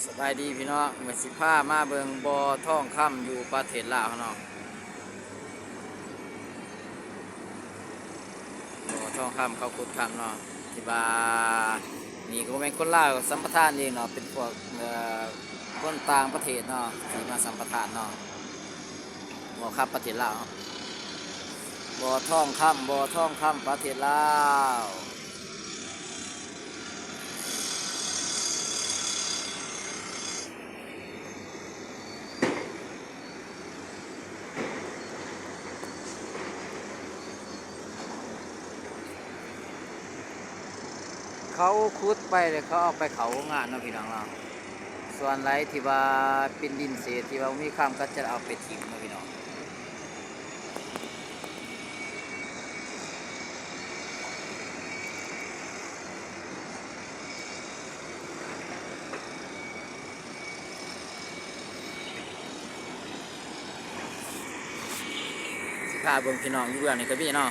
ສະບາຍດີພີ່ນ້ອງ, ມື້ນີ້ຊິພາມາເບິ່ງບໍ່ທອງຄຳຢູ່ປະເທດລາວເນາະ. ບໍ່ທອງຄຳເຂົາຂຸດຄຳເນາະ ທີ່ວ່ານີ້ກໍບໍ່ແມ່ນຄົນລາວສຳປະທານເອງເນາະ, ເປັນພວກ ເອີ ຄົນຕ່າງປະເທດເນາະ ທີ່ມາສຳປະທານເນາະ. ບໍ່ຄຳປະເທດລາວ, ບໍ່ທອງຄຳ ບໍ່ທອງຄຳປະເທດລາວ. ເຂົາຂຸດໄປແລ້ວ ເຂົາເອົາໄປເຂົ້າໂຮງງານເນາະພີ່ນ້ອງເນາະ. ສ່ວນໃດທີ່ວ່າເປັນດິນເສດ ທີ່ວ່າບໍ່ມີຄຳ ເຂົາຈະເອົາໄປຖິ້ມເນາະພີ່ນ້ອງ. ຊິພາເບິ່ງພີ່ນ້ອງ, ຢູ່ເບື້ອງນີ້ກໍມີເນາະ.